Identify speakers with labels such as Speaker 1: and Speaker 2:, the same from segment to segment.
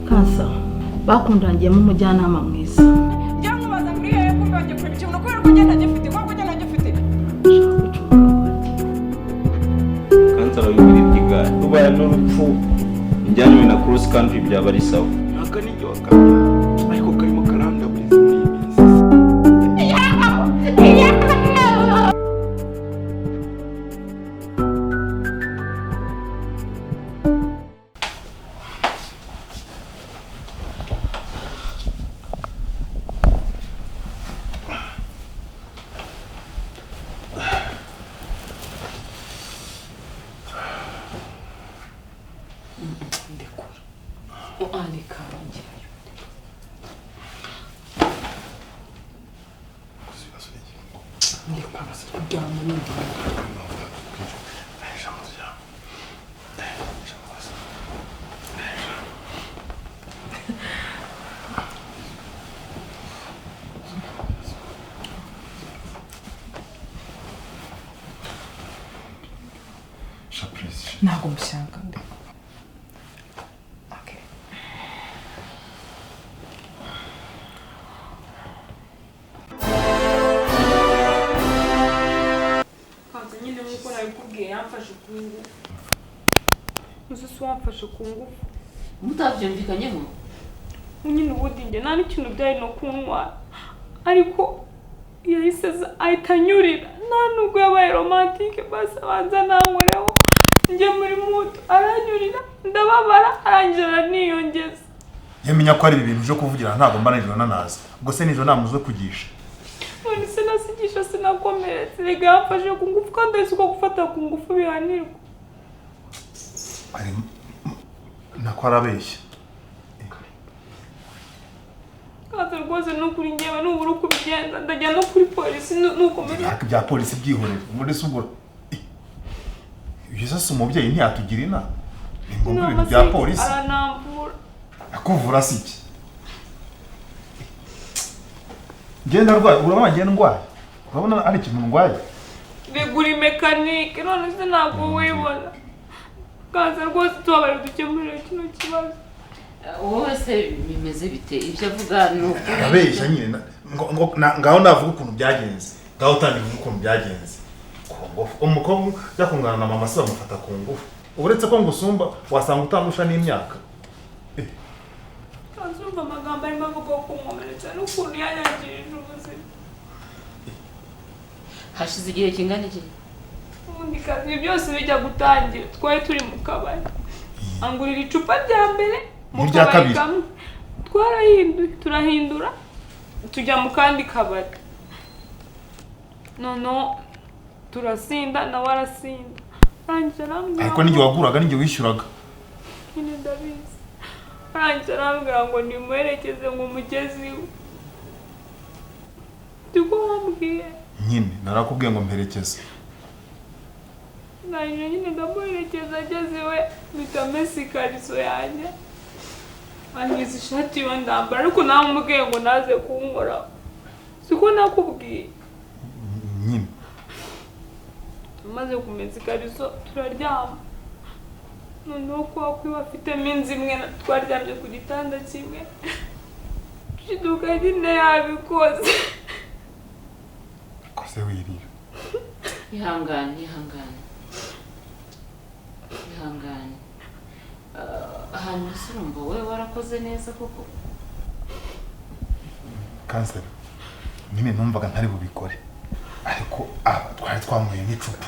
Speaker 1: Kansa bakundangiyemo umujyanama mwiza.
Speaker 2: Njya nkubaza ngo uriya kumva bagiye kureba ikintu kubera ko ugenda gifite, kubera ko ugenda gifite.
Speaker 1: Ashaka kwica umugabo wanjye.
Speaker 3: Kansara wibwira iby'igare tubaye n'urupfu njyanywe na cross country byaba ari sawa.
Speaker 4: Aka ni jye wakabyaye, ariko karimo karandaburiza muri iyi minsi.
Speaker 2: Ndekura, areka ngerayo. Ndekura, kuryama numva. Ntabwo mbishaka, ndekura. Okay.
Speaker 5: Kanza nyine, nk'uko nabikubwiye, yamfashe ku ngufu. Uzi se wamfashe ku ngufu?
Speaker 6: Mutabyumvikanyeho?
Speaker 5: Nyine ubundi njye nta n'ikintu byari no kuntwara, ariko yahise aza ahita anyurira. Nta nubwo yabaye romantique, basi abanza nankoreho njye muri mood. Aranyurira, ndababara, arangije araniyongeza.
Speaker 7: Iyo menya ko ari ibi bintu uje kuvugira, ntabwo mba nijoro nanaza. Ubwo se nijoro namuze kugisha?
Speaker 5: None se nasigisha sinakomeretse? Rega yamfashe ku ngufu, kandi azi ko gufata ku ngufu bihanirwa.
Speaker 7: Ari nako arabeshya.
Speaker 5: Kandi rwose ni ukuri, ngewe nubura uko ubigenza ndajya no kuri polisi nukomeza.
Speaker 7: Ariko ibya polisi byihorere. Ubundi se ubwo ibyo se umubyeyi ntiyatugira inama? Ni ngombwa ibintu bya polisi?
Speaker 5: Aranambura.
Speaker 7: Akuvura si iki? Ngenda ndwaye, urabona ngenda ndwaye, urabona ari ikintu ndwaye?
Speaker 5: Bigura mekanike, none se ntabwo wibona? Kaza rwose tubabare, dukemurire kino kibazo.
Speaker 6: Wowe se bimeze bite? Ibyo avuga ni ukuri?
Speaker 7: Arabeshya nyine. Ngaho navuga ukuntu byagenze, ngaho utangira uvuga ukuntu byagenze. Ku ngufu? Umukobwa ujya kungana na mama se bamufata ku ngufu? Uretse ko ngusumba, wasanga utandusha n'imyaka.
Speaker 5: Kaza, urumva amagambo arimo avuga ko kunkomeretsa n'ukuntu yanyangirije ubuzima.
Speaker 6: Hashize igihe kingana iki?
Speaker 5: Ubundi kazi, ibi byose bijya gutangira twari turi mu kabari, angurira icupa rya mbere mu
Speaker 7: N'irya
Speaker 5: kabari
Speaker 7: kabiri.
Speaker 5: kamwe. Twarahinduye, turahindura, tujya mu kandi kabari, noneho turasinda, nawe arasinda, arangije arambwira
Speaker 7: Ariko n'igihe waguraga n'igihe wishyuraga.
Speaker 5: Nyine ndabizi. Arangije arambwira ngo nimuherekeze ngo umugezi we, siko wambwiye?
Speaker 7: Nyine narakubwiye ngo mperekeze.
Speaker 5: Ndangije nyine ndamuherekeza, ageze iwe mpita mesa ikariso yanjye, ankiza ishati yo ndambara, ariko namubwiye ngo naze kunkoraho, siko nakubwiye?
Speaker 7: Nyine.
Speaker 5: Amaze kumesa ikariso turaryama. Noneho kwa kwiba afitemo inzu imwe, twaryamye ku gitanda kimwe, nshiduka nyine yabikoze.
Speaker 7: Kose wirira.
Speaker 6: Ihangane, ihangane, ihangane. Hanyuma se urumva wowe warakoze neza koko?
Speaker 7: Kanseri nyine, numvaga ntari bubikore, ariko aba twari twanyweye n'icupa.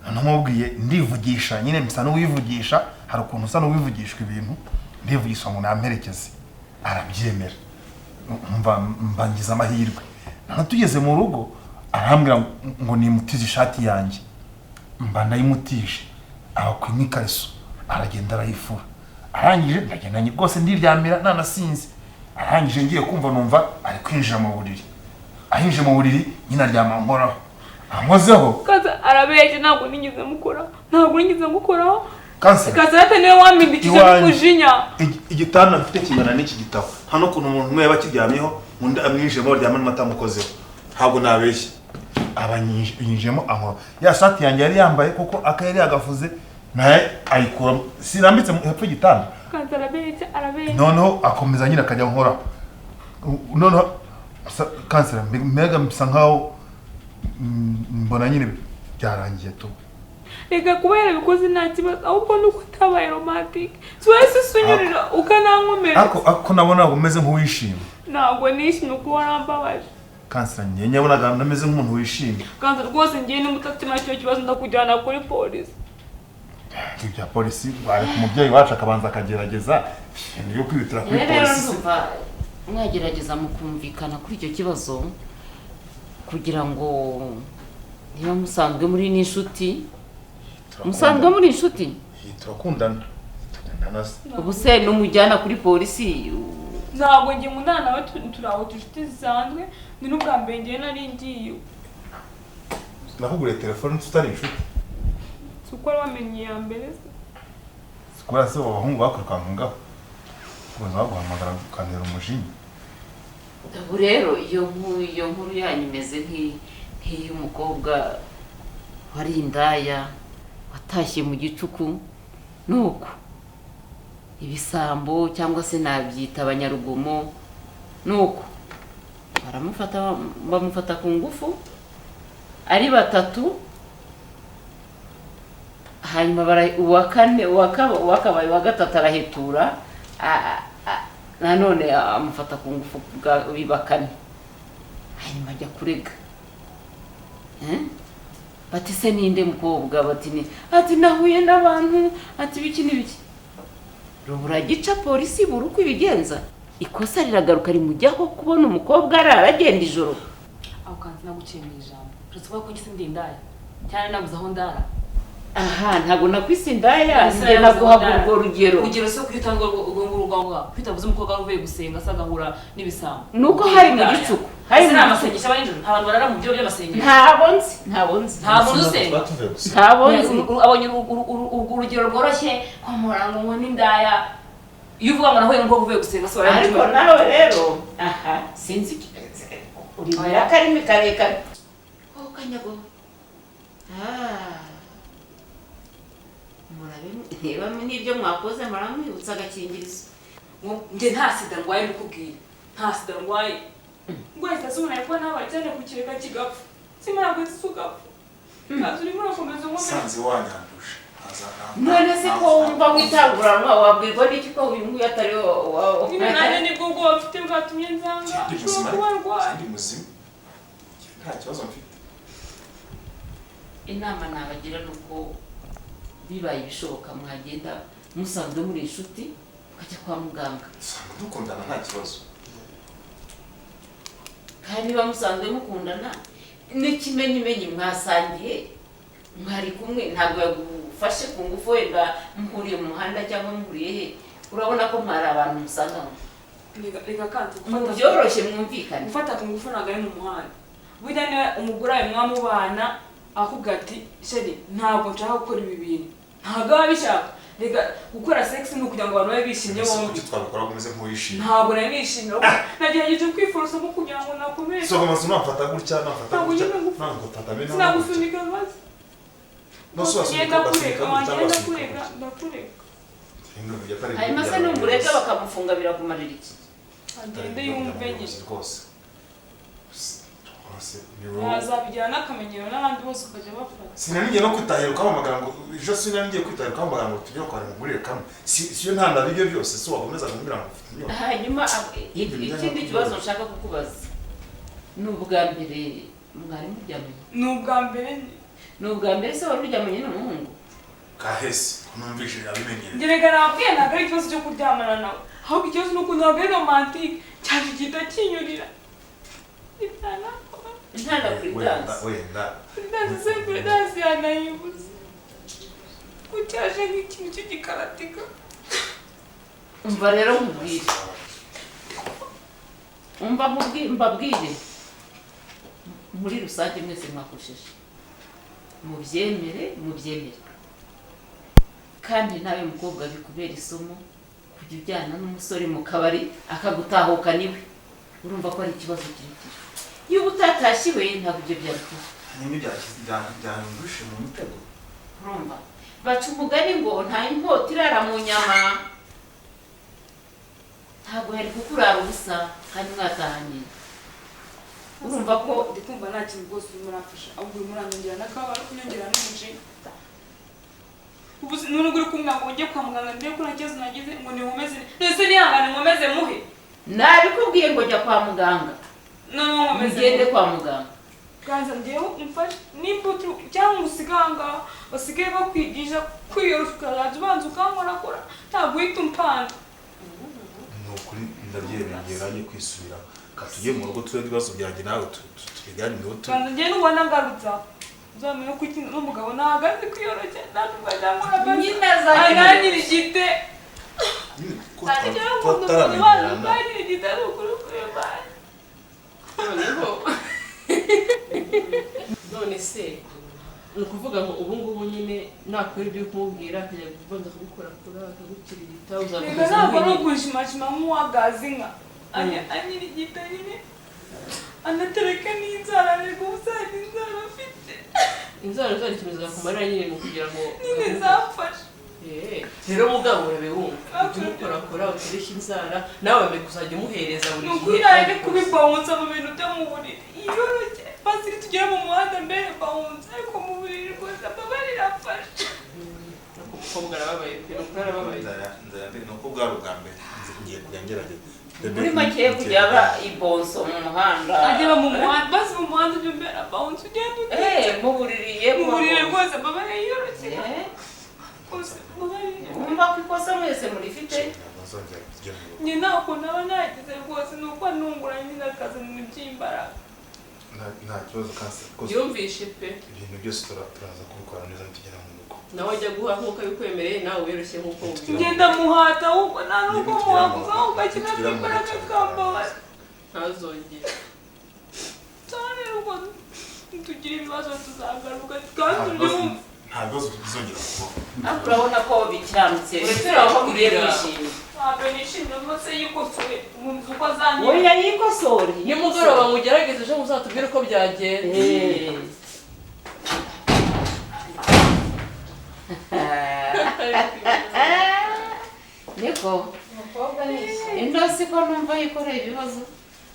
Speaker 7: Noneho mubwiye, ndivugisha nyine, msa n'uwivugisha. Hari ukuntu usa n'uwivugishwa ibintu. Ndivugisha ngo namperekeze, arabyemera. Mba mbangiza amahirwe. Noneho tugeze mu rugo arambwira ngo nimutize ishati yanjye, mba ndayimutije, abakwimwa ikariso, aragenda arayifura. Arangije ndagenda rwose ndiryamira nanasinze. Arangije ngiye kumva numva ari kwinjira mu buriri. Ahinje mu buriri nyine aryama nkoraho, ankozeho.
Speaker 5: Kaza arabeshya, ntabwo nigeze mukoraho, ntabwo nigeze mukoraho.
Speaker 7: Kanseri.
Speaker 5: Kasarate niwe wampindukije
Speaker 7: Iwanjye.
Speaker 5: n'umujinya.
Speaker 7: Igitanda mfite kingana n'iki gitabo. Nta n'ukuntu umuntu umwe yaba akiryamyeho undi amwinjiyemo baryamana atamukozeho. Ntabwo nabeshya. Aba yinjiyemo ankora ya shati yanjye yari yambaye, kuko aka yari yagafuze naye ayikuramo, sirambitse hepfo y'igitanda.
Speaker 5: Kanza arabeshya, arabeshya.
Speaker 7: Noneho akomeza nyine akajya nkora, noneho kansera mbega bisa nkaho mbona nyine byarangiye tu.
Speaker 5: Reka, kuba yarabikoze nta kibazo, ahubwo nuko utabaye romantique. Si wahise usunyurira ukanankomeretsa.
Speaker 7: Ako nabona umeze nk'uwishimye.
Speaker 5: Ntabwo nishimye kuko warambabaje.
Speaker 7: Kansera, njye nyabonaga nameze nk'umuntu wishimye.
Speaker 5: Kanza rwose, ngiye nimba utatima icyo kibazo ndakujyana kuri polisi.
Speaker 7: Ibya polisi wareka umubyeyi wacu akabanza akagerageza ibintu byo kwihutira kuri
Speaker 6: Rero
Speaker 7: polisi.
Speaker 6: Ndumva mwagerageza mukumvikana kuri icyo kibazo, kugira ngo niba musanzwe muri n'inshuti, musanzwe muri inshuti.
Speaker 7: Turakundana, tukundana se.
Speaker 6: Ubu se numujyana kuri polisi?
Speaker 5: Ntabwo njye nkundana nawe, turi aho inshuti zisanzwe. Ni n'ubwa mbere ngiye nari ngiye.
Speaker 7: Nakuguriye telefone tutari inshuti?
Speaker 5: Si uko wari wamenye iya mbere se?
Speaker 7: Kubera se abahungu bakwirukankaho kuza baguhamagara ukantera umujinya.
Speaker 6: Ubu rero iyo nkuru yanyu imeze nk'iy'umukobwa wari indaya watashye mu gicuku, nuko ibisambo cyangwa se nabyita abanyarugomo, nuko baramufata, bamufata ku ngufu ari batatu. Hanyuma uwa kane, uwakabaye uwa gatatu arahetura, nanone amufata ku ngufu bwa biba kane. Hanyuma ajya kurega. Eh? Bati: "Se ninde mukobwa?" Bati: "Ni," ati: "Nahuye n'abantu," ati: "Biki n'ibiki." Rubura gica, polisi ibura uko ibigenza, ikosa riragaruka rimujyaho kubona umukobwa arara agenda ijoro.
Speaker 8: Aho kanzi naguciye mu ijambo, uretse kuvuga ko njye sindi indaya cyane, nabuze aho ndara.
Speaker 6: Aha ntabwo nakwise indaya.
Speaker 8: Ese
Speaker 6: Njye
Speaker 8: nabuze aho
Speaker 6: naguhaga
Speaker 8: ndara.
Speaker 6: urwo rugero.
Speaker 8: Urugero se kuki utanga urwo ngurwo ngaho, kuki utavuze umukobwa wari uvuye gusenga se agahura n'ibisambo?
Speaker 6: Nuko hari mu gicuku, hari
Speaker 8: Ese
Speaker 6: mu
Speaker 8: ni
Speaker 6: gicuku.
Speaker 8: amasengesho aba nijoro? Nta bantu barara mu byo by'amasengesho?
Speaker 6: Ntabo nzi, ntabo nzi.
Speaker 8: Nta muntu usenga.
Speaker 7: Tuvuye gusa.
Speaker 6: Ntabo nzi.
Speaker 8: Abonye urugero rworoshye kwamura ngo ngo n'indaya, iyo uvuga ngo nahuye n'umukobwa uvuye gusenga se wari
Speaker 6: Ariko nawe rero aha sinzi uri muri akarimi karekare. Oh kanyago. Ah. Murabe niba n'ibyo mwakoze muramwibutsa agakingirizo.
Speaker 8: Njye nta sida ndwaye, mbikubwiye, nta sida ndwaye.
Speaker 5: Ngo ahita asubira kuba nawe cyane kukireka kigapfa, simara guhita ugapfa. Kazi urimo urakomeza unkomeretsa.
Speaker 7: Sanze wanyanduje.
Speaker 6: None se ko wumva witanguranwa, wabwirwa n'iki ko uyu nguyu atari wo?
Speaker 5: Nyine nanjye nibwo ubwoba mfite bwatumye nzanga.
Speaker 7: Ndi
Speaker 5: Ashobora
Speaker 7: muzima.
Speaker 5: kuba arwaye.
Speaker 7: Ndi muzima, nta kibazo mfite.
Speaker 6: Inama nabagira ni uko bibaye ibishoboka mwagenda musanzwe muri inshuti, mukajya kwa muganga.
Speaker 7: Usanga dukundana, nta kibazo.
Speaker 6: Kandi niba musanzwe mukundana n'ikimenyimenyi mwasangiye, mwari kumwe, ntabwo yagufashe ku ngufu. Wenda muhuriye mu muhanda cyangwa muhuriye he, urabona ko mwari abantu musanganywe.
Speaker 5: Reka kandi
Speaker 6: Mu
Speaker 5: gufata
Speaker 6: byoroshye mwumvikane.
Speaker 5: Gufata ku ngufu ntabwo ari mu muhanda. Burya niba umugore wawe mwamubana akubwira ati: "Chéri, ntabwo nshaka gukora ibi bintu," ntabwo aba abishaka. Reka, gukora sex ni ukugira ngo abantu babe bishimye
Speaker 7: Ese
Speaker 5: bombi.
Speaker 7: kuki twabikora ngo umeze nk'uwishimye?
Speaker 5: Ntabwo nari nishimye, ahubwo nagerageje kwiforosamo kugira ngo nakomere.
Speaker 7: So amazu namfata gutya, namfata
Speaker 5: Ntabwo
Speaker 7: gutya,
Speaker 5: nyine
Speaker 7: nagufata bene.
Speaker 5: Sinagusunika maze.
Speaker 7: No se wasunika,
Speaker 5: Ngenda
Speaker 7: ugasunika
Speaker 5: kureka
Speaker 7: gutya,
Speaker 5: wangenda
Speaker 7: wasunika
Speaker 5: kureka
Speaker 7: gutya.
Speaker 5: Ndakureka.
Speaker 6: Hanyuma se numurega bakamufunga birakumarira iki?
Speaker 5: Agende yumve nyine.
Speaker 7: Rwose rwose ni wowe.
Speaker 5: Yazabigira n'akamenyero n'abandi bose ukajya bafata.
Speaker 7: Sinari ngiye no kwitahira ukampamagara ngo ejo, sinari ngiye kwitahira ukampamagara ngo tujye kwa mugurire kamwe. Si yo ntandaro ibyo byose, si wakomeza kumbwira ngo ufite inyota.
Speaker 6: Hanyuma ikindi kibazo nshaka kukubaza, ni ubwa mbere mwari muryamanye?
Speaker 5: Ni ubwa mbere.
Speaker 6: Ni ubwa mbere se wari uryamanye n'umuhungu?
Speaker 7: Kahese numvise abimenyereye.
Speaker 5: Ngerega nabwiye, ntabwo ari ikibazo cyo kuryamana nawe, ahubwo ikibazo ni ukuntu ntabwo ari romantique cyane, gihita kinyurira.
Speaker 6: Ntanda kuri
Speaker 7: Wenda
Speaker 6: danse.
Speaker 7: wenda.
Speaker 5: Dance se, kuri dance yanayibuze kucyaje nk'ikintu cy'igikaratika.
Speaker 6: Umva rero nkubwire, umva mbabwire, muri rusange mwese mwakosheje, mubyemere, mubyemere. Kandi nawe mukobwa bikubera isomo, kujya ujyana n'umusore mu kabari akagutahuka niwe, urumva ko ari ikibazo kirekire. Iyo utatashye iwe ntabwo ibyo byari kuba.
Speaker 7: Hanyuma byanyumvishe mu mutego.
Speaker 6: Urumva baca umugani ngo nta inkota irara mu nyama. Ntabwo yari kukurara ubusa kandi mwatahanye. Urumva ko
Speaker 5: ndi kumva nta kintu rwose urimo uramfasha, ahubwo urimo uranyongera n'akababaro, kunyongera n'umujinya. Ubu nubwo uri kumbwira ngo ujye kwa muganga ndebe ko nta kibazo nagize, ngo ninkomeze, mbese nihangane nkomeze muhe.
Speaker 6: Nabikubwiye ngo jya kwa muganga.
Speaker 5: Noneho nkomeze
Speaker 6: ugende kwa muganga.
Speaker 5: Ganza njyewe umfashe nimba cyangwa usige aha ngaha, basigaye bakwigisha kwiyoroshya ukazajya ubanza ukankorakora, ntabwo uhita umpana.
Speaker 7: Ni ukuri ndabyemeye nanjye kwisubira. Tujye mu rugo turebe ibibazo byanjye nawe tubiganireho.
Speaker 5: Ganza njyewe nubona ngarutse aho uzamenye ko iki n'umugabo ntabwo azi kwiyoroshya, nta nubwo ajya ankora
Speaker 6: nyine azajya
Speaker 5: ananyirigite.
Speaker 7: Tutaramenyerana.
Speaker 5: Ukanyirigite ari ukuri kuyobana.
Speaker 9: Noneho none se ni ukuvuga ngo ubu ngubu nyine nakora ibyo kumubwira akajya kubanza kugukorakora akagukirigita uzakomeza.
Speaker 5: Ntabwo ari ugushimashima nk'uwagaza inka anyirigita nyine anatereka n'inzara, ariko ubusanzwe inzara afite
Speaker 9: inzara zari zakumarira nyine mu kugira ngo
Speaker 5: nyine zamfashe.
Speaker 9: Rero mugabo urabe wumva ujye umukorakora utereke inzara nawe wemeye kuzajya umuhereza buri
Speaker 5: gihe. Ni ukuri nari kubibawunsa mu bintu byo mu buriri yiyoroshye basi tugere mu muhanda mbere bawunsa, ariko mu buriri rwose amabara irafashe.
Speaker 9: Umukobwa arababaye pe, ni ukuri arababaye.
Speaker 7: Ni uko bwari ubwa mbere ngiye kujya ngerageza.
Speaker 6: Muri make kujya aba ibonso mu muhanda.
Speaker 5: Ajya mu muhanda basi, mu muhanda ujya umbera bawunsa ugenda
Speaker 6: utetse. Mu buriri ye
Speaker 5: mu buriri rwose amabara yiyoroshye.
Speaker 6: Wumva ko ikosa mwese murifite.
Speaker 5: Njye ntabwo naba nagize rwose, ni uko nungura nyine akazana iby'imbaraga.
Speaker 7: Nta kibazo kansi.
Speaker 9: Yumvishe pe.
Speaker 7: Ibintu byose turaza kubikora neza nitugera mu rugo.
Speaker 9: Nawe ajya guha nk'uko abikwemereye, nawe wiyoroshye nk'uko ubyumva.
Speaker 5: Ngenda muhata ahubwo nta n'uko muhaguza ahubwo akina imbaraga akambabaza.
Speaker 9: Ntazongere.
Speaker 5: Cyane rwose nitugira ibibazo tuzagaruka kandi ubyumve.
Speaker 7: Nta bibazo bizongera kubaho.
Speaker 6: Ariko urabona ko bikiranutse.
Speaker 9: Uretse aho kurira.
Speaker 5: Ntabwo nishimye rwose yikosoye nkunze uko azanyira.
Speaker 6: Oya yikosore.
Speaker 9: Nimugoroba mugerageze ejo muzatubwire uko byagenze.
Speaker 6: Niko ino siko numva yikoreye ibibazo.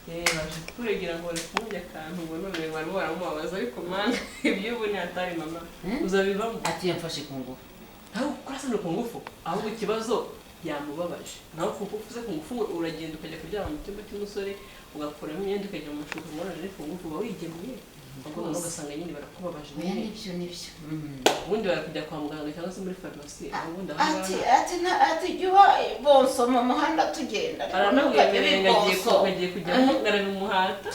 Speaker 9: Baje kukuregera ngo bari kumurya akantu ngo none barimo baramubabaza, ariko mana iby'ubu ni hatari mama uzabivamo.
Speaker 6: Ati yamfashe ku ngufu.
Speaker 9: Ntabwo kurasana ku ngufu, ahubwo ikibazo yamubabaje. Nawe ku ngufu uze ku ngufu uragenda ukajya kuryama mu cyumba cy'umusore ugakuramo imyenda ukajya mu mashuka umubonano ku ngufu uba wigemuye. Ubwo noneho ugasanga nyine barakubabaje
Speaker 6: nyine. Nibyo nibyo.
Speaker 9: Ubundi barakujya kwa muganga cyangwa se muri farumasi, ubundi aho ngaho.
Speaker 6: Ati ati jya uba bonso mu muhanda tugenda.
Speaker 9: Aranamwemerera ngo agiye kujya arabimuhata.